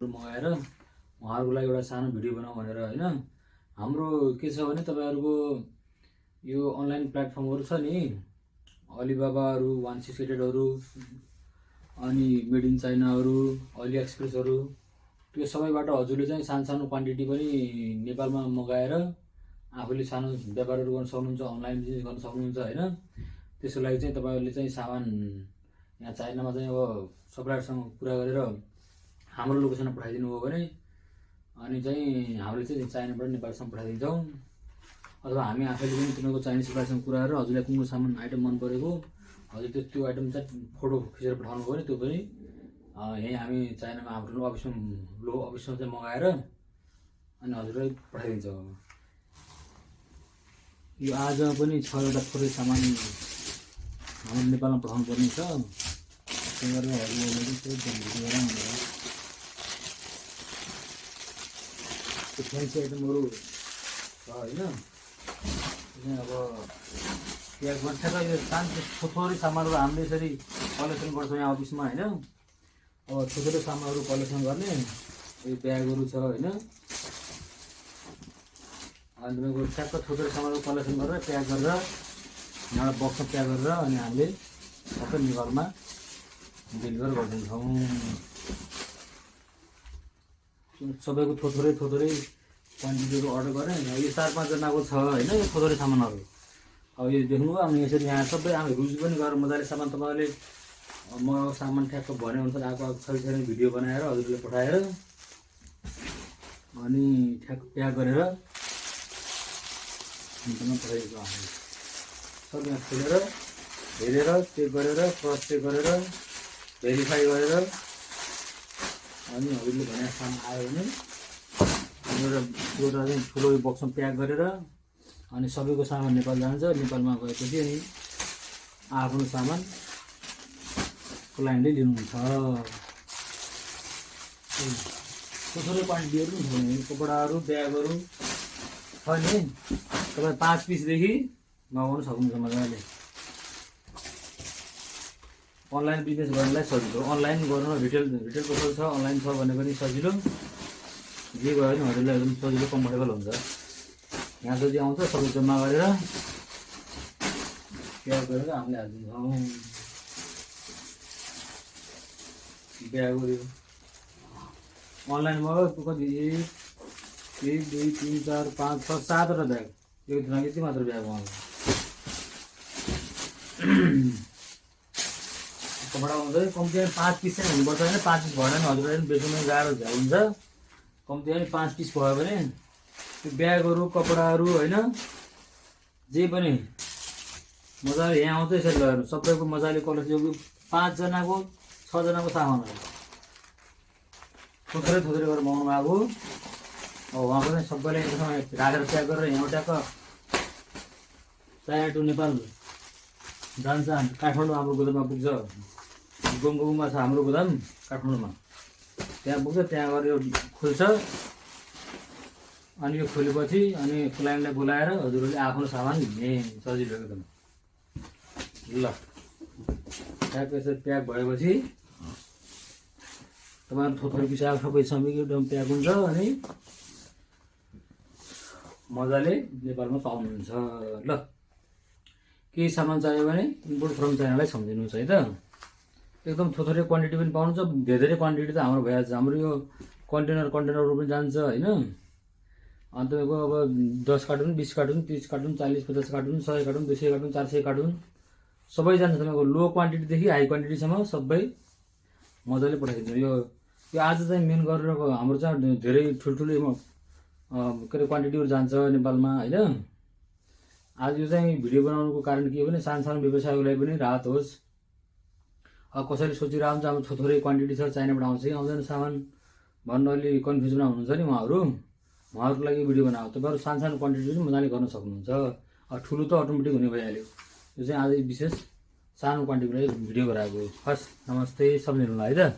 मगाएर उहाँहरूको लागि एउटा सानो भिडियो बनाऊ भनेर होइन। हाम्रो के छ भने तपाईँहरूको यो अनलाइन प्लेटफर्महरू छ नि, अलिबाबाहरू, 168हरू, अनि मेड इन चाइनाहरू, अली एक्सप्रेसहरू, त्यो सबैबाट हजुरले चाहिँ सानो सानो क्वान्टिटी पनि नेपालमा मगाएर आफूले सानो व्यापारहरू गर्न सक्नुहुन्छ, अनलाइन बिजनेस गर्न सक्नुहुन्छ होइन। त्यसको लागि चाहिँ तपाईँहरूले चाहिँ सामान यहाँ चाइनामा चाहिँ अब सप्लायरसँग कुरा गरेर हाम्रो लोकेसनमा पठाइदिनु भयो भने अनि चाहिँ हामीले चाहिँ चाइनाबाट नेपालसम्म पठाइदिन्छौँ। अथवा हामी आफैले पनि तिनीहरूको चाइनिज सप्लायरसँग कुरा गरेर हजुरलाई कुन सामान आइटम मन परेको हजुर त्यो आइटम चाहिँ फोटो खिचेर पठाउनु भयो भने त्यो पनि यहीँ हामी चाइनामा हाम्रो अफिसमा चाहिँ मगाएर अनि हजुरलाई पठाइदिन्छौँ। यो आज पनि छ एउटा थोरै सामान हाम्रो नेपालमा पठाउनु पर्ने छ, त्यही गरेर हजुरलाई फ्यान्सी आइटमहरू छ होइन। अब प्याक गर्छ र यो सानो थोरै सामानहरू हामीले यसरी कलेक्सन गर्छौँ यहाँ अफिसमा होइन। अब थोरै सामानहरू कलेक्सन गर्ने यो ब्यागहरू छ होइन। अनि तपाईँको ठ्याक्क थोरै सामानहरू कलेक्सन गरेर प्याक गरेर यहाँबाट बक्समा प्याक गरेर अनि हामीले सबै नेपालमा डेलिभर गरिदिन्छौँ। सबैको थोरै क्वान्टिटीहरू अर्डर गरेँ। यो 4-5 जनाको छ होइन, यो थोरै सामानहरू। अब यो देख्नुभयो अनि यसरी यहाँ सबै हामी रुज पनि गरेर मजाले सामान तपाईँहरूले मगाएको सामान ठ्याक्क भने अनुसार आएको छैन भिडियो बनाएर हजुरले पठाएर अनि ठ्याक्क प्याक गरेर पठाइदिन्छौँ। हामीले सब यहाँ खोलेर हेरेर चेक गरेर क्रस चेक गरेर भेरिफाई गरेर अनि हजुरले भनेको सामान आयो भने एउटा चाहिँ ठुलो बक्समा प्याक गरेर अनि सबैको सामान नेपाल जान्छ। नेपालमा गएपछि अनि आफ्नो सामान क्लाइन्टले लिनुहुन्छ। थोरै क्वान्टिटीहरू पनि छ नि, कपडाहरू ब्यागहरू छ नि, तपाईँ 5 पिसदेखि मगाउनु सक्नुहुन्छ मजाले। अनलाइन बिजनेस गर्नलाई सजिलो, अनलाइन गर्नु रिटेल पसल छ, अनलाइन छ भने पनि सजिलो, जे गयो भने हजुरलाई एकदम सजिलो कम्फर्टेबल हुन्छ। यहाँ जति आउँछ सबै जम्मा गरेर प्याक गरेर हामीले हालिदिन्छौँ। ब्यागहरू अनलाइन मगायो कति 1 2 3 4 5 6 7वटा ब्याग, एक दिनमा यति मात्र ब्याग मगाएको। कपडा आउँछ कम्ती 5 पिस चाहिँ हुनुपर्छ होइन, 5 पिस भएन भने हजुरलाई पनि बेच्नु गाह्रो हुन्छ। कम्ती 5 पिस भयो भने त्यो ब्यागहरू कपडाहरू होइन जे पनि मजाले यहाँ आउँछ। यसरी लगाएर सबैको मजाले कलेक्सन 5 जनाको 6 जनाको सामानहरू थोरै गरेर मगाउनु भएको। अब उहाँको चाहिँ सबैले एकदम राखेर प्याक गरेर यहाँ ट्याक्क चाइना टु नेपाल जान्छ। काठमाडौँ हाम्रो गोदाममा पुग्छ, गोङगोङमा छ हाम्रो गोदाम काठमाडौँमा, त्यहाँ पुग्छ। त्यहाँ गएर यो खुल्छ अनि यो खोलेपछि अनि क्लाइन्टलाई बोलाएर हजुरहरूले आफ्नो सामान लिने सजिलो एकदम। ल ट्याक्क यसरी प्याक भएपछि तपाईँहरू थोरै पिस सबै समेत एकदम प्याक हुन्छ अनि मजाले नेपालमा पाउनुहुन्छ। ल केही सामान चाहियो भने इम्पोर्ट फ्रम चाइनालाई सम्झिनुहोस् है त। एकदम थोरै क्वान्टिटी पनि पाउनुहुन्छ, धेरै क्वान्टिटी त हाम्रो भइहाल्छ। हाम्रो यो कन्टेनरहरू पनि जान्छ होइन। अन्त तपाईँको अब 10 carton 20 carton 30 carton 40 50 carton 100 carton 200 carton 400 carton सबै जान्छ। तपाईँको लो क्वान्टिटीदेखि हाई क्वान्टिटीसम्म सबै मजाले पठाइदिन्छ। यो आज चाहिँ मेन गरेर हाम्रो चाहिँ धेरै ठुल्ठुलो के अरे क्वान्टिटीहरू जान्छ नेपालमा होइन। आज यो चाहिँ भिडियो बनाउनुको कारण के हो भने सानो व्यवसायीलाई पनि राहत होस्। अब कसैले सोचिरहेको हुन्छ अब थोरै क्वान्टिटी छ चाइनाबाट आउँछ कि आउँदैन सामान भन्नु अलि कन्फ्युजनमा हुनुहुन्छ नि उहाँहरूको लागि भिडियो बनाएको। तपाईँहरू सानो क्वान्टिटी पनि मजाले गर्न सक्नुहुन्छ। अब ठुलो त अटोमेटिक हुने भइहाल्यो। यो चाहिँ आज विशेष सानो क्वान्टिटीलाई भिडियो गराएको। हस् नमस्ते सम्झिनु होला है त।